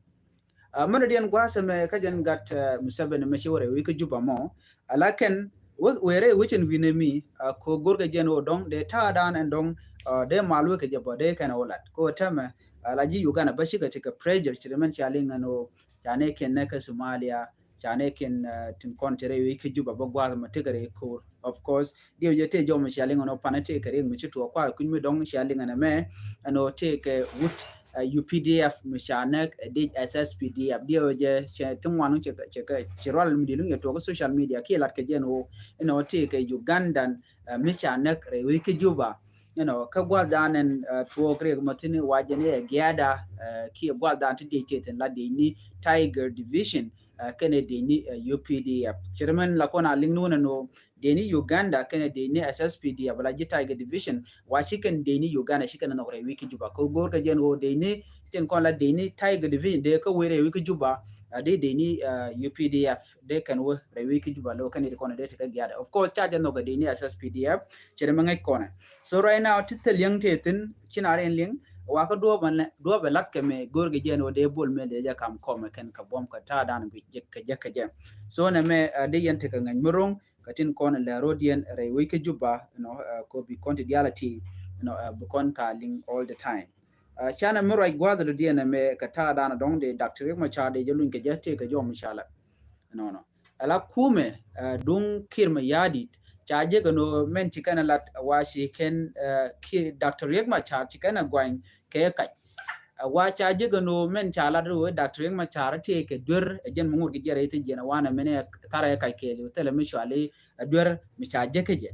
Ah, mɛn diɛn gua̱a̱th ɛmɛ kä jɛn gat, ah, Museveni mɛ ci wä rɛy wec kä Juba mɔ. Ala kɛn wä, wëë rɛy wec ɛn wi̱nɛ mi, ah, kɛ ɣöö go̱rkɛ jɛn ɣöö dɔ̱ŋ dee ta̱a̱ dan ɛn dɔ̱ŋ, ah, dee mal wek kɛ jɛ bä dee kɛn ɣöö lat. Kɛ ɣöö tɛmɛ, ah, la ji̱ Uganda bä cikɛ tekɛ pressure ci ri mɛn cia liŋ ɛn ɣöö ca nɛ kiɛn nɛ kä Somalia, ca nɛ kiɛn, ah, tin kɔn ti rɛy wec kä Juba bä gua̱a̱th mɔ tekɛ rɛy ko̱r. Of course, diɛw jɛ tëë jɔw mi cia liŋ ɛn ɔ panɛ tëë kɛ riɛk mi ci tuɔɔk kua̱r kui̱ny mi dɔ̱ŋ cia liŋ ɛn ɛmɛ ɛn ɔ tëë kɛ wut, eh, U P D F mi ca näk, eh, dic S S P D F. Diɛw jɛ cɛ ti ŋuan cɛ kɛ, cɛ kɛ, ci rual mi di̱i̱t luŋ yɛ tuɔɔk kä social media kiɛ lat kɛ jɛn ɣöö ɛn ɔ tëë kɛ Ugandan, eh, mi ca näk rɛy wec kä Juba. Ɛn ɔ kä gua̱th dan ɛn, eh, tuɔɔk riɛk mɔ thi̱n wa jɛn ɛ giada, eh, kiɛ gua̱th dan ti diec tëë thi̱n la diec ni Tiger Division, eh, kɛnɛ diec ni, eh, U P D F. Ci ri mɛn la kɔn a liŋ ni wun ɛn ɣöö dee ni Uganda kɛnɛ dee ni S S P D F ala ji̱ Tiger Division, wa ci kɛn dee ni Uganda ci kɛn nhɔk rɛy wec kä Juba. Kɛ go̱o̱r kɛ jɛn ɣöö dee ni tin kɔn la dee ni Tiger Division dee kä wec rɛy wec kä Juba, a dee dee ni, uh, U P D F dee kɛn wä rɛy wec kä Juba lo kɛn it kɔn dee tekɛ giada. Of course, ca jɛ nhɔk dee ni S S P D F, cɛ dee mɛ ŋäc kɔnɛ. So right now, ti thil yäŋ tëë thi̱n, ci na rin liŋ, wa kä duɔ̱ɔ̱p ɛ lat kɛ mɛ go̱o̱r kɛ jɛn ɣöö dee Bol Mel dee jɛ kam kɔmɛ kɛn kɛ buɔ̱m kɛ ta̱a̱ dan guic jɛ kɛ jɛ kɛ jɛ. So nɛ mɛ, uh, dee yɛn tekɛ ŋäc mi ro̱ŋ, kä tin kɔn lɛ ro̱diɛn rɛy wec kä Juba, you know, uh, kɔ bi kɔn ti diality, you know, uh, bi kɔn ka liŋ all the time. Uh, canɛ mi ruac gua̱th lɔ diɛn ɛmɛ kɛ ta̱a̱ dan dɔ̱ŋ dee Doctor Riek Machar dee jɛ luny kɛ jɛ tëë kɛ jɔw mi ca lat. Nɔnɔ. Ala kumɛ, uh, duŋ Kiir Mayardit, ca jek ɛn ɣöö mɛn ci kɛn lat wa ci kɛn, uh, Kiir, Doctor Riek Machar ci kɛn ɛ guany kɛ kac. Ɛ wa ca jek ɛn ɣöö mɛn ca lat ɣöö Doctor Riek Machar tëë kɛ duer ɛ jɛn mi ŋot kɛ jiɛn rɛy thi̱n jiɛn ɛ wanɛ mɛn ɛ tharɛ ɛ kac kɛɛliw thilɛ mi cuali ɛ duer mi ca jek kä jɛ.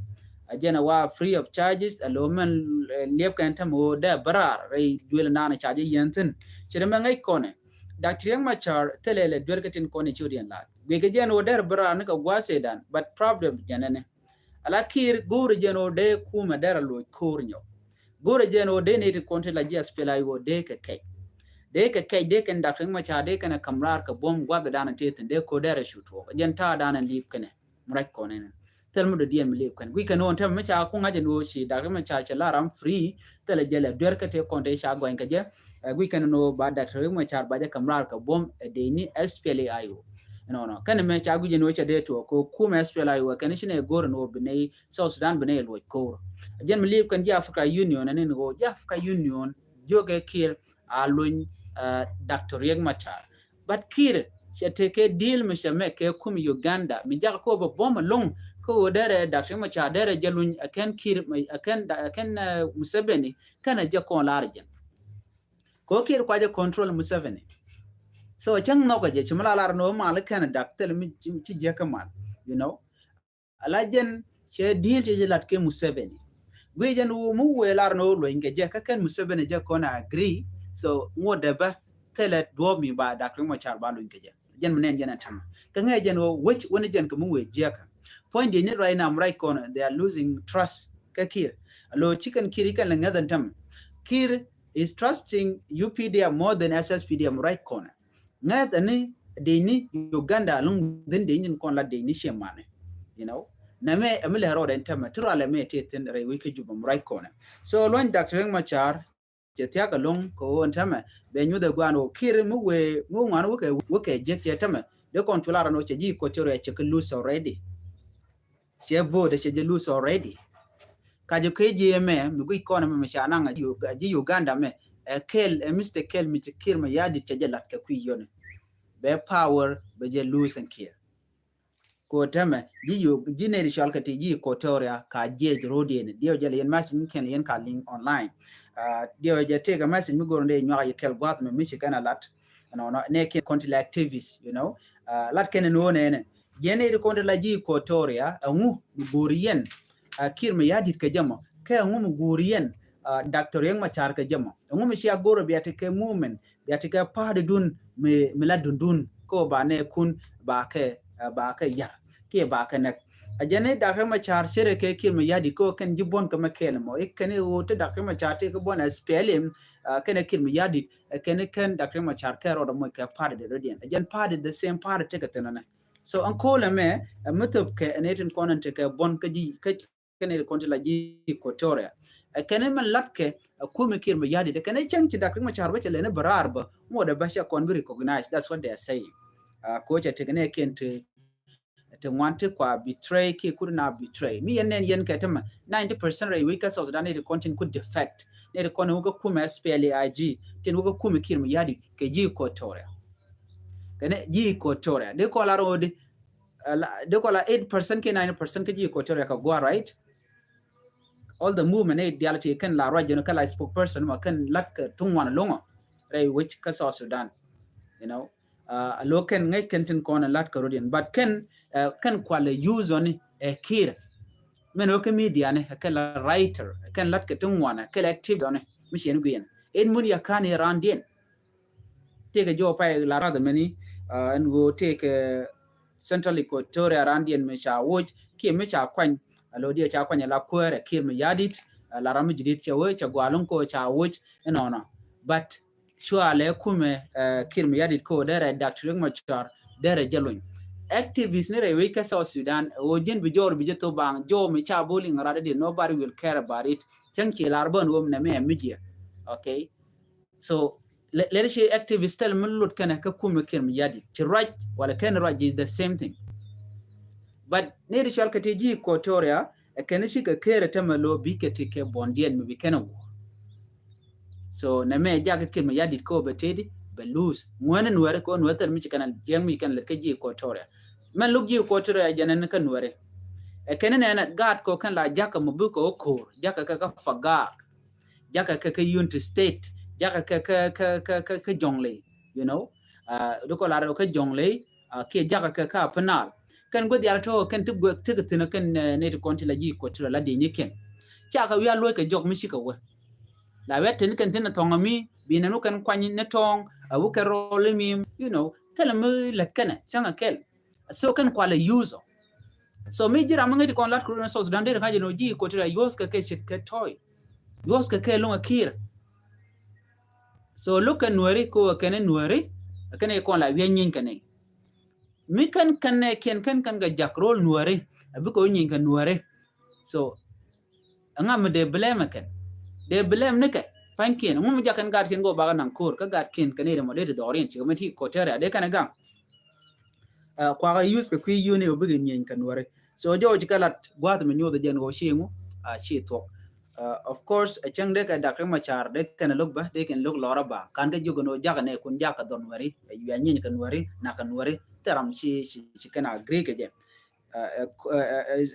Ɛ jɛn ɛ wa free of charges, ɛ lo̱ mɛn, eh, liɛp kɛn tɛm ɣöö dee bä raar rɛy duel naan ca jɛ yɛn thi̱n. Ci ri mɛ ŋäc kɔnɛ. Doctor Riek Machar thilɛ lɛ duer kä tin kɔn i̱ ci ɣöö diɛn lat. Guic kɛ jɛn ɣöö dee bä raar ni kɛ gua̱a̱th Sudan, but problem jɛn ɛnɛ. Ala Kiir go̱o̱rɛ jɛn ɣöö dee kumɛ derɛ loc ko̱r nyɔk. Go̱o̱rɛ jɛn ɣöö dee nɛy ti kɔn ti la ji̱ S P L A I O dee kɛ kɛc. Dee kɛ kɛc, dee kɛn Doctor Riek Machar, dee kɛn ɛ ka̱m raar kɛ buɔ̱m gua̱th dan tëë thi̱n, dee ko̱r derɛ cu tuɔɔk. Jɛn ta̱a̱ dan li̱i̱p kɛnɛ, mi ruac kɔn ɛnɛ. Thil mi dɔ̱diɛn mi li̱i̱p kɛn. Guic kɛn ɣöö ɛn tɛmɛ mi ca kuŋ ŋa̱c ɛn ɣöö ci Doctor Riek Machar cɛ la ram free, thilɛ jɛ lɛ duer kä tëë kɔn tëë ca gɔany kɛ jɛ. Ɛ guic kɛn ɛn ɣöö ba Doctor Riek Machar ba jɛ ka̱m raar kɛ buɔ̱m ɛ dee ni S P L A I O. Nɔnɔ. Kɛn mɛ ca guic ɛn ɣöö cɛ dee tuɔɔk kɛ kumɛ S P L A I O, kɛn ci nɛ go̱o̱r ɛn ɣöö bi nɛy South Sudan bi nɛy luɔc ko̱r. Jɛn mi li̱i̱p kɛn ji̱ Africa Union ɛn ɛn ɣöö ji̱ Africa Union jiök ɛ Kiir a luny, uh, Doctor Riek Machar. But Kiir cɛ tekɛ deal mi cɛ mɛ kɛ kum Uganda mi jakä kɔ bɛ buɔ̱m ɛlɔ̱ŋ kä ɣöö derɛ Doctor Riek Machar derɛ jɛ luny ɛ kɛn Kiir, ɛ kɛn, ɛ kɛn, uh, Museveni kɛn ɛ jɛ kɔn lar jɛn. Kɛ ɣöö Kiir kua jɛ control Museveni. So cäŋ nhɔkɛ jɛ ci mi la lar ni wä mal kɛn dak thil mi ci, ci jiäkä mal, you know. Ala jɛn cɛ deal cɛ jɛ lat kɛ Museveni. Guic jɛn wä mi wëë lar ni wä luɔny kɛ jɛ kä kɛn Museveni jɛ kɔn agree. So ŋot dɛ bä thilɛ duɔ̱ɔ̱p mi ba Doctor Riek Machar ba luɔny kɛ jɛ. Jɛn mi nɛn jɛn ɛ tɛmɛ. Kä ŋɛ jɛn wä wec wä ni jɛn kɛ mi wëë jiäkä. Point dee ni right now, right kɔn, they are losing trust kä Kiir. Alo ci kɛn Kiir ikɛn lɛ ŋäth ɛn tɛmɛ. Kiir is trusting U P D F more than S S P D F right kɔn. Ŋäth ɛn ni dee ni Uganda ɛlɔ̱ŋ dhin dee ni kɔn la dee ni ciɛ manɛ. You know? Nɛ mɛ ɛmi lɛ rɔɔdɛ ɛn tɛmɛ ti rualɛ mɛ ti thin rɛy wec kä Juba mi ruac kɔnɛ. So luɔny Doctor Riek Machar cɛ thiak ɛlɔ̱ŋ kɛ ɣöö ɛn tɛmɛ bɛ nyuth ɛ guan ɣöö Kiir mi wëë mi ŋuan wä kɛ wä kɛ jiäk cɛ tɛmɛ. Dee kɔn cu lar ɛn ɣöö cɛ ji̱ Equatoria cɛ kɛ lose already. cɛ vote cɛ jɛ lose already. Ka jɛ kɛ ji̱ mɛ mi guic kɔn mɛ mi ca naŋ a ji̱ Uganda mɛ, ɛ kɛl, ɛ Mister Kɛl mi ci Kiir Mayardit cɛ jɛ lat kɛ kui̱ yɔni. Bɛ power bɛ jɛ lose ɛn Kiir. Ko tɛmɛ ji̱ nɛy ti cɔal kɛ ti ji̱ Equatoria ka jiɛc road yɛn diɛw jɛ lɛ yɛn message mi kɛn yɛn ka liŋ online. Diɛw jɛ tëëkɛ message mi go̱r ni dee nyuak yɛ kɛl gua̱th mɛ mi ci kɛn a lat. Nɔnɔ nɛ kɛn kɔn ti la activist, you know. Lat kɛn ni wä nɛnɛ. Jɛn nɛy ti kɔn ti la ji̱ Equatoria ɛŋu mi go̱r yɛn Kiir Mayardit kɛ jɛ mɔ kɛ ɛŋu mi go̱r yɛn Doctor Riek Machar kɛ jɛ mɔ. Ɛŋu mi cia go̱r bia ti kɛ movement, bia ti kɛ party dun mi la dundun ko ba nɛ kun ba kɛ, ba kɛ yar kiɛ ba kɛ nɛk. A jɛn ni Doctor Riek Machar cɛrɛ kɛ Kiir Mayardit ko kɛn ji̱ buɔ̱n kɛ mɛ kɛɛl mɔ. I̱ kɛn i̱ ɣöö ti Doctor Riek Machar ti kɛ buɔ̱n SPLM kɛn ɛ Kiir Mayardit kɛn i̱ kɛn Doctor Riek Machar kɛ rɔɔdɛ mɔ kɛ party dɛ rɔdiɛn. A jɛn party the same party ti kɛ thin nɛ. So ɛn ko̱l ɛmɛ ɛ mi thop kɛ ɛn itin kɔn ɛn ti kɛ buɔ̱n kä ji̱ kä kɛn itin kɔn ti la ji̱ Equatoria. Ɛ kɛn i̱ mɛn lat kɛ ɛ kumɛ Kiir Mayardit ɛ kɛn i̱ cäŋ ci Doctor Riek Machar bä cɛ lɛni bɛ raar bä ŋuɔt ɛ bä cɛ kɔn bi recognize. That's what they are saying. Ko cɛ tek nɛ kɛn ti ti ŋuan ti kua betray kiɛ kut na betray. Mi yɛn nɛn yɛn kɛ ti mɛ ninety percent rɛy wec kä South Sudan nɛy ti kɔn tin ku defect. Nɛy ti kɔn wä kä kumɛ SPLA-IG tin wä kä kumɛ Kiir Mayardit kɛ ji̱ Equatoria. Kɛnɛ ji̱ Equatoria di kɔla rodi di kɔla eight percent kiɛ ninety percent kä ji̱ Equatoria kɛ gua, right? All the movement nɛy dial ti kɛn la ruac jɛn kɛ la spokesperson ma kɛn lat kɛ tuŋ wan loŋɔ rɛy wec kä South Sudan. You know, a lo kɛn ŋäc kɛn tin kɔn lat kɛ rodiɛn, but kɛn kɛn kualɛ use ɔni ɛ Kiir. Mɛn wä kɛ media ni kɛ la writer kɛn lat kɛ tin ŋuanɛ kɛ la active ɔni mi ciɛn guiɛn in mun ya kan iran diɛn. Tëëkɛ jɔw pay la rath mɛni ɛn ɣöö tëëkɛ Central Equatoria ran diɛn mi ca woc kiɛ mi ca kuany. A lo diɛ ca kuany la kuäär ɛ Kiir Mayardit la ram mi jidit cɛ wee cɛ gualun ko ca woc inɔnɔ. But cua lɛ kumɛ Kiir Mayardit ko derɛ Doctor Riek Machar derɛ jɛ luny. Activist ni rɛy wec kä South Sudan ɣöö ji̱n bi jɔɔr bi jɛ thop baŋ jɔɔr mi ca bol iŋ rat di, nobody will care about it. Cäŋ ci lar bän wom nɛ mi ɛ media. Okay. So lɛ ci activist thil mi lut kɛnɛ kä kumɛ Kiir Mayardit ci ruac wala kɛn ruac is the same thing. But ni di cual kɛ ti ji̱ Equatoria ɛ kɛn ci kɛ kɛɛrɛ tämɛ lo bi kɛ ti kɛ buɔndiɛn mi bi kɛn a guɔ. So nɛ mɛ jak kɛ Kiir Mayardit kɛ wä bɛ tëëdi bɛ lose ŋuɛni nuɛri kɛ wä nuɛri thil mi ci kɛn a jiɛŋ mi kɛn lät kɛ ji̱ Equatoria. Mɛn luk ji̱ Equatoria jɛn ɛn kä nuɛri. Ɛ kɛn nɛ nɛ gaat kɛ wä kɛn la jakä mɔ bi kɛ wä ko̱o̱r jakä kɛ kä Fagaak. Jakä kɛ kä Unity State, jakä kɛ kä kä kä kä kä Jonglei, you know. Di kɔ lar kɛ Jonglei kiɛ jakä kɛ kä Upper Nile. Kɛn gueth yal tɔ kɛn ti gueth ti kɛ thin kɛn ni ti kɔn ti la ji̱ Equatoria la di nyi kɛn. Ca kɛ wial luɔc kɛ jɔk mi ci kɛ wä. La wial tin kɛn thin thɔŋ mi bi nɛn wä kɛn kuany ni tɔŋ a wä kɛ rɔl mi, you know, thil mi lät kɛnɛ cäŋ a kɛl. So kɛn kualɛ use. So mi ji̱ ram mi ŋäc ti kɔn lat kɛ run South Sudan deri ŋa̱c ni ji̱ Equatoria use kɛ kɛ cit kɛ toy. Use kɛ kɛ luŋ a Kiir. So look kɛ nuɛri ko kɛn nuɛri kɛn kɔn la wiɛ nyiny kɛn. Mi kɛn kɛn kiɛn kɛn kɛn kɛ jak rol nuɛri a bi kɛ wä nyiny kɛ nuɛri. So ɛŋa mi dee blame kɛn? Dee blame ni kɛ pa̱nykiɛn. Ŋu mi jakɛn gaatkiɛn go̱ bakä naŋ ko̱r kä gaatkiɛn kɛn i̱ rɛmɔ dee ti dhɔriɛn cikɛ mi ti Equatoria dee kɛn ɛ gaŋ. Kuakä use kɛ kui̱ yuni ɔ bikɛ nyieeny kɛ nuɔri. So jɔw cikɛ lat gua̱th mi nyuɔth jɛn ɣöö ci ŋu a ci thuɔk. Of course ɛ cäŋ dee kɛ Doctor Riek Machar dee kɛn lo̱k bä dee kɛn lo̱k lɔrä ba kan kɛ jiök ɛn ɣöö jakɛ nɛ kun jakɛ dhɔr nuɔri ɛ yuɛ nyieeny kɛ nuɔri nak kɛ nuɔri. Thil ram ci ci kɛn agree kɛ jɛ.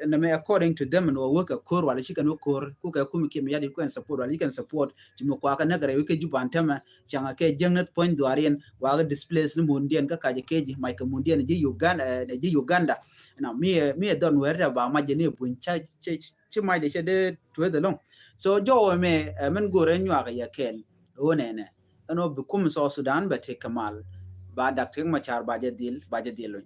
Nɛmɛ according to them ni wä wä kɛ ko̱r wala ci kɛn wä ko̱r ku kɛ kumi Kiir Mayardit ku kɛn support wala ci kɛn support ci mi kuakä näk rɛy wä kɛ Juba ɛn tämɛ. Cäŋ kɛ jiäŋ ni puɔ̱ny dhuaar yɛn wakä displace ni mundiɛn kä kacɛ kɛ ji̱ mac kɛ mundiɛn ji̱ Uganda, ji̱ Uganda. Na mi mi dhɔn wɛr tɛ ba mac jɛ ni buny ca ci mac de cɛ dee tueth ɛlɔŋ. So jɔwɛ mɛ mɛn go̱rɛ nyuak yɛ kɛɛl. Ɣöö nɛnɛ ɛn ɣöö bi kum South Sudan bɛ tëk kɛ mal ba Doctor Riek Machar ba jɛ dhil ba jɛ dhil luny.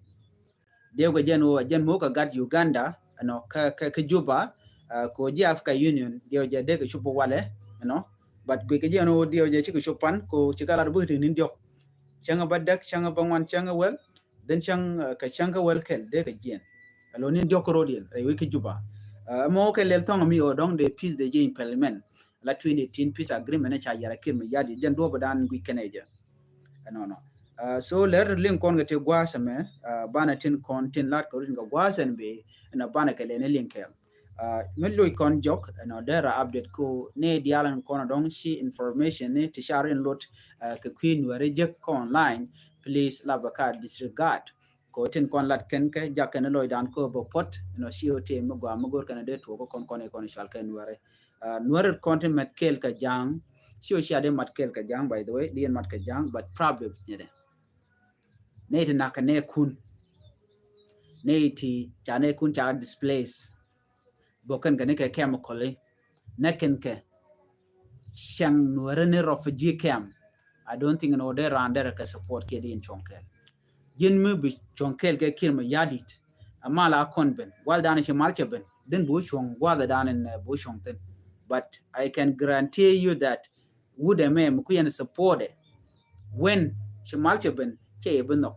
Diɛw kɛ jɛn wä jɛn muk kɛ gat Uganda ɛnɔ kɛ kɛ Juba. Kɛ ji̱ Africa Union diɛw jɛ dee kɛ cup walɛ ɛnɔ. But guic kɛ jɛn wä diɛw jɛ cikɛ cup pan kɛ cikɛ lat buk ti ni̱n diɔk. Cäŋ bä däk cäŋ bä ŋuan cäŋ wäl. Then cäŋ kɛ cäŋ kɛ wäl kɛl dee kɛ jiɛn. Alo ni̱n diɔk kɛ ro̱diɛn rɛy wec kɛ Juba. Ɛmɔ kɛ lɛl thɔŋ mi ɔ dɔŋ dee peace dee ji̱ implement. La twenty eighteen peace agreement ni ca yɛr a Kiir Mayardit jɛn duɔ̱p dan guic kɛnɛ jɛ. Ɛnɔnɔ. So lɛr liŋ kɔn kɛ ti gua̱a̱th ɛmɛ banɛ tin kɔn tin lat kɛ rin kɛ gua̱a̱th ɛn bee. ɛnɔ banɛ kɛ lɛn ɛ liŋ kɛɛl. Mi loc kɔn jɔk ɛnɔ dera update ko ni dial ɛn kɔn dɔŋ ci information ni ti car in lot kɛ kui̱ Nuɛri jek kɔn online, please la bɛ ka disregard. Ko tin kɔn lat kɛn kɛ jak kɛn lɔcdan ko bɛ puɔt ɛnɔ ci o tëë mi gɔaa mi go̱r kɛn dee tuɔk kɔn kɔn ikɔn cual kɛ Nuɛri. Nuɛri kɔn ti mat kɛɛl kɛ ja̱a̱ŋ. Ci o cia dee mat kɛɛl kɛ ja̱a̱ŋ, by the way, dee mat kɛ ja̱a̱ŋ, but problem nyɛ dɛ. Nɛy ti nak kɛ nɛɛkun, nɛy ti ca nɛɛkun ca displace. Bok kɛn kɛ ni kɛ chemical, nɛ kɛn kɛ cɛŋ Nuɛri ni refugee camp. I don't think ni wä dee raan derɛ kɛ support kiɛ di in cuɔ̱ŋ kɛɛl. Ji̱n mi bi cuɔ̱ŋ kɛɛl kɛ Kiir Mayardit. Amal a kɔn ben gua̱th dan ci mal cɛ ben, then bu cuɔ̱ŋ gua̱th dan in bu cuɔ̱ŋ thin. But I can guarantee you that wut ɛmɛ mi ku yɛn support ɛ, when ci mal cɛ ben cɛ yɛ bi nhɔk.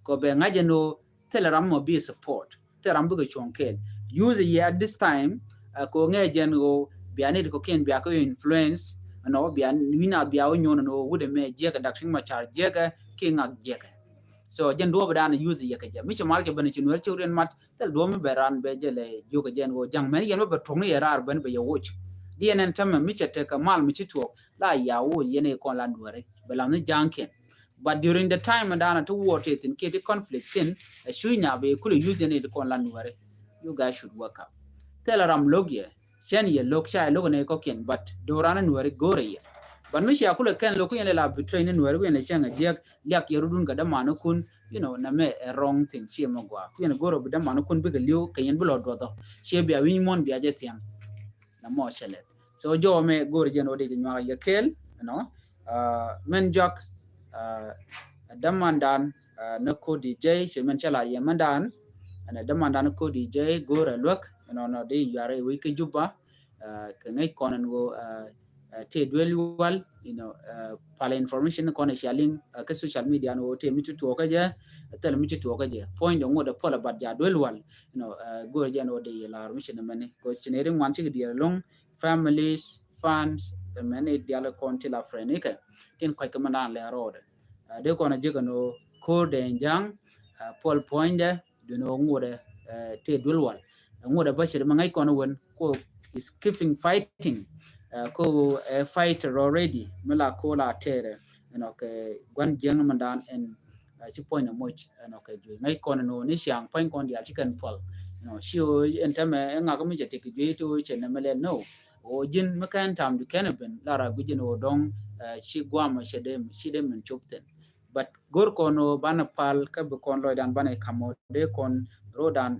Kɔ bɛ ŋa̱c ɛn ɣöö thilɛ ram mɔ bi support, thilɛ ram bikɛ cuɔ̱ŋ kɛɛl. Use yɛ at this time. Kɔ ŋɛ jɛn ɣöö bia nit kɔ kiɛn bia kɛ influence ɛnɔ, bia wi̱na bia wä nyuɔn ɛn ɣöö wut ɛmɛ jiɛkɛ Doctor Riek Machar jiɛkɛ kiɛ ŋak jiɛkɛ. So jɛn duɔɔp dan use yɛ kɛ jɛ mi ci mal cɛ ben ci Nuɛr ci riɛn mat. Thil duɔ̱ɔ̱m mi bɛ raan bɛ jɛ lɛ jiök ɛ jɛn ɣöö ja̱ŋ mɛn yɛn bä bɛ tuɔ̱ŋni yɛ raar ben bɛ yɛ woc. Diɛn ɛn tämɛ mi cɛ tekɛ mal mi ci tuɔɔk la ya woc yɛn ɛ kɔn la Nuɛri bɛ lam ni ja̱ŋkiɛn. But during the time da̱a̱n ti war tëë thi̱n kiɛ ti conflict thi̱n, ɛ cuc na bɛ kulɛ use yɛn ɛ ti kɔn la Nuɛri. You guys should wake up. Thil ram lo̱k yɛ cɛn yɛ lo̱k ca yɛ lo̱k ni kɔkiɛn, but do̱ran ni Nuɛri go̱rɛ yɛ. But mi cia kulɛ kɛn lo̱k ku yɛn lɛ la betray ni Nuɛri ku yɛn lɛ cɛŋ ɛ diɛk liak yɛ rudun kɛ dämanikun. You know, na mɛ ɛ wrong thing, ciɛ mɛ gua ku yɛn go̱rɛ bi dämanikun bikɛ li̱w kɛ yɛn bi lɔ duɔthɔ. Ciɛ bia wi̱ny muɔ̱n bia jɛ thiaŋ. Na mɔ cɛ lɛt. So jɔwä mɛ go̱rɛ jɛn wä di jɛ nyuak yɛ kɛɛl, you know. Mɛn jɔak dämandan ni Kodi Jay, ciɛ mɛn cɛ la yɛ mɛndan. Ɛn dämandan ni Kodi Jay go̱rɛ luäk, you know, nɔ di yuarɛ wi̱i̱ kä Juba. Kɛ ŋäc kɔn ɛn ɣöö tëë duel wal, you know, pal information kɔn ɛ cia liŋ kɛ social media ɛn ɣöö tëë mi ci tuɔɔkä jɛ, thil mi ci tuɔɔkä jɛ. Point ɛ ŋot ɛ pɔl ɛ bat ja duel wal, you know, go̱rɛ jɛ ɛn ɣöö dee yɛ la̱r mi ci ni mɛni kɛ ci ni ri ŋuan cikɛ diɛɛr lo̱ŋ, families, fans, mɛni dial kɔn ti la friend ikɛ tin kɔc kɛ mɛn daan lɛ rɔɔdɛ. Dee kɔn ɛ jek ɛn ɣöö ko̱r dee ja̱ŋ, pɔl puɔ̱nydɛ, duno ŋuɔdɛ tëë duel wal. Ŋuɔdɛ bä cɛ dɛ mɛ ŋäc kɔn wen ko is keeping fighting. Ko ɛ fighter already mi la ko la tɛɛrɛ, you know, kɛ gua̱n jiäŋ mɛ daan ɛn ci puɔ̱ny nɛ moc, you know, kɛ juey ŋäc kɔn ɛn ɣöö ni ciaŋ puɔ̱ny kɔn diaal ci kɛn puɔl. You know, ci ɣöö ɛn tämɛ ɛ ŋak mi cɛ tëk juey ti ɣöö cɛ nɛ mɛ lɛ no. Ɣöö ji̱n mi kɛn tam di kɛn ɛ ben la ra gui̱c ɛn ɣöö dɔ̱ŋ ci guamɔ cɛ dee ci dee min cop thin. But go̱r kɔn ɣöö banɛ pal kä bi kɔn lɔcdan banɛ ka̱m ɣöö dee kɔn ro̱dan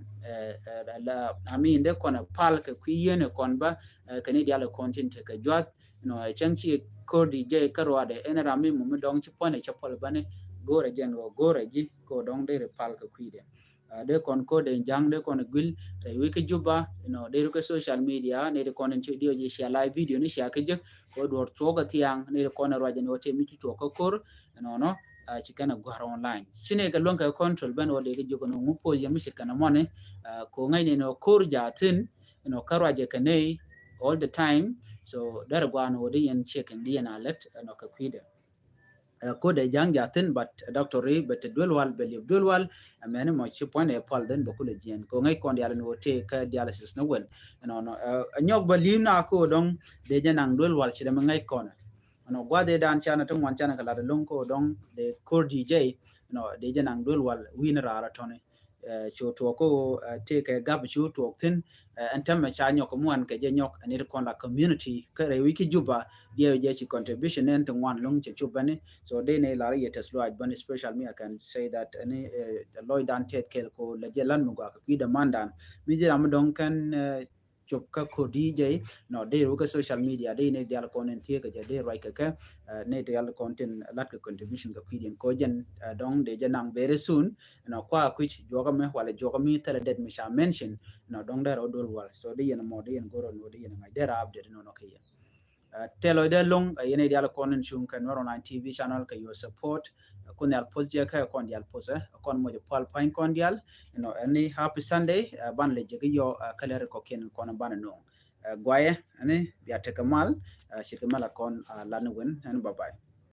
I mean dee kɔn ɛ pal kɛ kui̱ yieen ɛ kɔn bä kɛ ni dial ɛ kɔn tin tekɛ juath. You know, cäŋ ci Kodi Jay kä ruadɛ ɛn ram mi mumi dɔŋ ci puɔ̱nɛ cɛ puɔl bäni go̱rɛ jɛn ɣöö go̱rɛ ji̱ kɛ ɣöö dɔŋ dee ri pal kɛ kui̱dɛ. Dee kɔn ko̱dɛ ja̱ŋ dee kɔn guil rɛy wi̱i̱ kä Juba, you know, dee ri kä social media ni dee kɔn in ci diɔ ji̱ cia live video ni cia kä jek kɛ ɣöö duɔr tuɔɔk kä thiaŋ ni dee kɔn ruac in ɣöö tëë mi ci tuɔɔk kä ko̱r. Ɛnɔnɔ ci kɛn ɛ gua̱r online. Ci ni kɛ luäŋ kɛ control ben wä dee kɛ jiök ɛn ŋu poth yɛn mi ce̱tkɛ nɛ mɔni. Ko ŋäcni nɔ ko̱r jaathin, you know, kä ruacɛ kɛ ney all the time. So derɛ gua̱a̱n wä di yɛn checking di yɛn alert ɛnɔ kɛ kui̱dɛ. Ko̱dɛ ja̱ŋ jaathin, but doctor ri bɛ te duel wal, bɛ liep duel wal. Ɛmɛni mɔ ci puɔ̱ny ɛ pal dhen bɛ kulɛ jiɛn ko ŋäc kɔn dial ni wä tëë kä dialysis ni wen. Ɛnɔnɔ ɛ nyɔk bɛ li̱m na ko dɔŋ dee jɛ naŋ duel wal ci dɛ mi ŋäc kɔn. Ɛnɔ gua̱dhi dan canɛ ti ŋuan canɛ kɛ lat ɛlɔ̱ŋ ko dɔŋ dee ko̱r di jɛy. Ɛnɔ dee jɛ naŋ duel wal wi̱n raar ɛtɔni. Cu tuɔɔk ko tëëkɛ gap cu tuɔɔk thi̱n. Ɛn tämɛ ca nyɔk kɛ muan kɛ jɛ nyɔk ɛn it kɔn la community kä rɛy wi̱c ki Juba. Diɛ jɛ ci contribution ɛn ti ŋuan lo̱ŋ cɛ cu bäni. So dee ni lar yɛ tɛth luaac bäni special mi I can say that ɛni lɔcdan tɛth kɛl ko lɛ jɛ lan mi gɔaa kɛ kui̱ dämandan mi ji̱ ram mi dɔ̱ŋ kɛn cop kä ko̱r di jɛy. Nɔ dee ru kä social media dee ni dial kɔn in thiek kɛ jɛ dee ruac kɛ kɛ ni dial kɔn tin lat kɛ contribution kɛ kui̱diɛn ko jɛn dɔŋ dee jɛ naŋ very soon. Nɔ kua kui̱c juɔkä mi wala juɔkä mi thilɛ det mi ca mention. Nɔ dɔŋ dee rɔ dol wal so dee yɛn mɔ dee yɛn go̱r nɔ dee yɛn ŋa̱c dee rɔ update nɔ nɔ kɛ yɛn. Tɛlɔ dee loŋ yɛn dial kɔn in cuŋ kɛ Nuer Online T V channel kɛ your support. Kun dial post jɛ kɛ kɔn dial post ɛ kɔn mɔc pal pany kɔn dial. You know, ɛni happy Sunday. Ban lɛ jɛ ki yɔ kɛ lɛ ri kɔkiɛn kɔn ban nɔŋ. Guayɛ ɛni bia tekɛ mal. Cikɛ mal a kɔn lan wen ɛni bye bye.